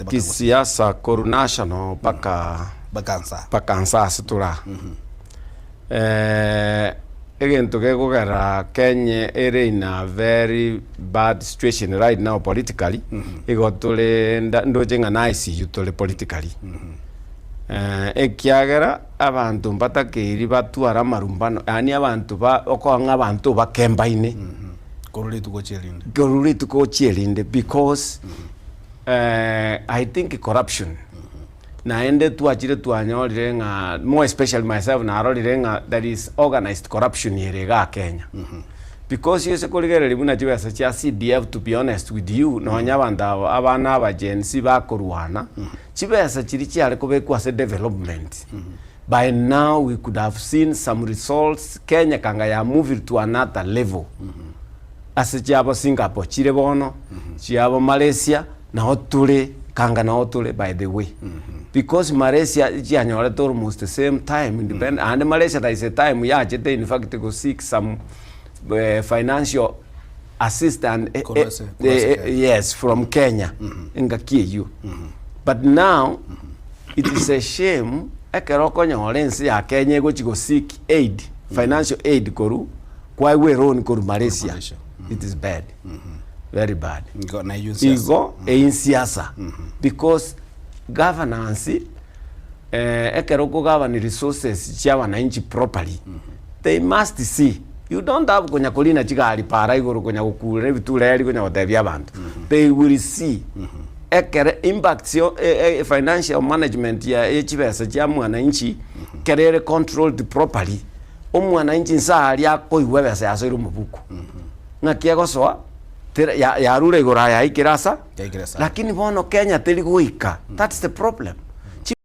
Kisiasa korwa national mpaka mpaka nsa ase tore aa. Egento gekogera Kenya ere in a very bad situation right now politically, igo tore nda ndoche ng'a na ICU tore politically. Ekiagera abanto mbatakeiri batware amarumbano yaani abanto ba okoa ng'a abanto bakembaine. Korwa rituko gochia erinde. Korwa rituko gochia erinde because. I think corruption naende twachire twanyorire ng'a more especially myself narorire ng'a there is organized corruption ere igaa Kenya. Because ase korigereria buna chibesa chia CDF to be honest with you nonya abanto aba abana aba Gen Z bakorwana, chibesa chiria chiare kobekwa ase development by now we could have seen some results Kenya kanga ya moved to another level. Ase chiabo Singapore chire bono, chiabo Malaysia nao tore, kanga nao tore by the way. Because Malaysia chianyorete almost the same time independent, aande Malaysia there is a time yachete in fact go seek some financial assistance Korwa ase- korwa ase Kenya. yes from Kenya engaki eyio. But now it is a shame ekero okonyora ense ya Kenya egochi go seek aid, financial aid korwa Kwaegwa eloan korwa Malaysia, Malaysia. it is bad, very bad. Igo na eyio nsiasa. Igo eyio nsiasa because governance eh, ekero okogavern resources chia wananchi properly they must see you don't have konya korina chigari para igoro konya gokurera ebitureri konya gotebia abanto they will see ekere impacts yo eh, eh, financial management ya ye chibesa chia mwananchi ekere ere controlled properly Omwananchi inse aaria akoigwa ebesa yasoire omobuko, ng'aki egosoa tera ya yarure igoro aya yaikire asa Yaikire asa. lakini bono Kenya teri goika, that's the problem.